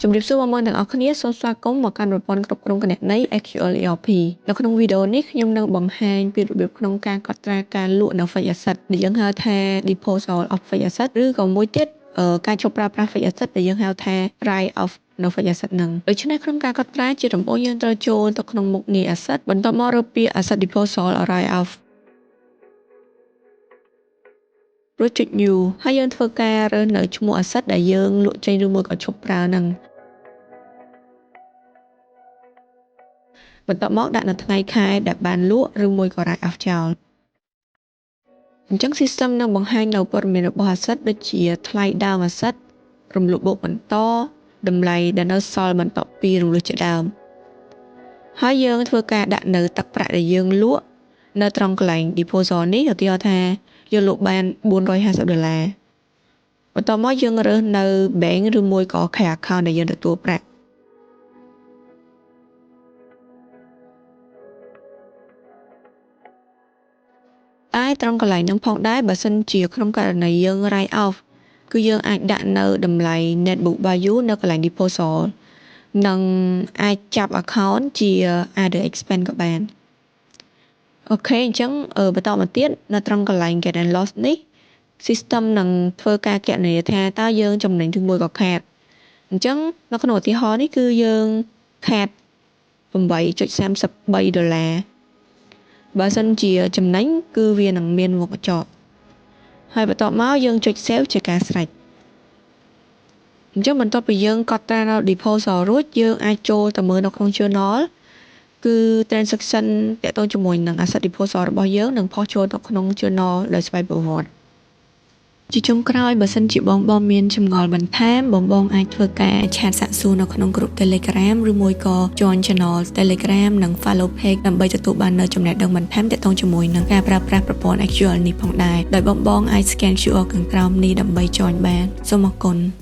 ជំរាបសួរបងប្អូនទាំងអស់គ្នាសូមស្វាគមន៍មកកាន់ប្រព័ន្ធគ្រប់គ្រងគណនេយ្យ SQL ERP នៅក្នុងវីដេអូនេះខ្ញុំនឹងបង្ហាញពីរបៀបក្នុងការកត់ត្រាការលក់នៅ Fixed Asset ដែលយើងហៅថា Disposal of Fixed Asset ឬក៏មួយទៀតការឈប់ប្រើប្រាស់ Fixed Asset ដែលយើងហៅថា Write off នៅ Fixed Asset ហ្នឹងដូច្នេះក្នុងការកត់ត្រាជាដំបូងយើងត្រូវចូលទៅក្នុងមុខងារ Asset បន្ទាប់មករកពាក្យ Asset Disposal or Write off រួចចុច New ហើយយើងធ្វើការរើសនៅឈ្មោះ Asset ដែលយើងលក់ចេញឬមួយក៏ឈប់ប្រើហ្នឹងបន្ទាប់មកដាក់នៅថ្ងៃខែដែលបានលក់ឬមួយក៏ write off ចោលអញ្ចឹង system នឹងបង្ហាញនៅព័ត៌មានរបស់ asset ដូចជាថ្លៃដើម asset រំលោះបូកបន្តតម្លៃដែលនៅសល់បន្ទាប់ពីរំលោះជាដើមហើយយើងធ្វើការដាក់នៅទឹកប្រាក់ដែលយើងលក់នៅត្រង់កន្លែង disposal នេះឧទាហរណ៍ថាយើងលក់បាន450ដុល្លារបន្ទាប់មកយើងរើសនៅ bank ឬមួយក៏ cash account ដែលយើងទទួលប្រាក់តែត្រង់កន្លែងហ្នឹងផងដែរបើសិនជាក្នុងករណីយើង write off គឺយើងអាចដាក់នៅតម្លៃ net book value នៅកន្លែង disposal និងអាចចាប់ account ជា other expense ក៏បាន OK អញ្ចឹងបន្តមកទៀតនៅត្រង់កន្លែង gain and loss នេះ system នឹងធ្វើការគណនាថាតើយើងចំណេញឬមួយក៏ខាតអញ្ចឹងនៅក្នុងឧទាហរណ៍នេះគឺយើងខាត8.33ដុល្លារបើសិនជាចំណេញគឺវានឹងមានមុខកញ្ចក់ហើយបន្ទាប់មកយើងចុច save ជាការស្រេចអញ្ចឹងបន្ទាប់ពីយើងកត់ត្រានៅ disposal រួចយើងអាចចូលទៅមើលនៅក្នុង journal គឺ transaction ទាក់ទងជាមួយនឹង asset disposal របស់យើងនឹងផុសចូលទៅក្នុង journal ដោយស្វ័យប្រវត្តិជាចុងក្រោយបើសិនជាបងបងមានចម្ងល់បន្ថែមបងបងអាចធ្វើការ chat សាកសួរនៅក្នុងក្រុម Telegram ឬមួយក៏ join channel Telegram និង follow page ដើម្បីទទួលបាននូវចំណេះដឹងបន្ថែមទាក់ទងជាមួយនឹងការប្រើប្រាស់ប្រព័ន្ធ SQL នេះផងដែរដោយបងបងអាច scan QR ខាងក្រោមនេះដើម្បី join បានសូមអរគុណ។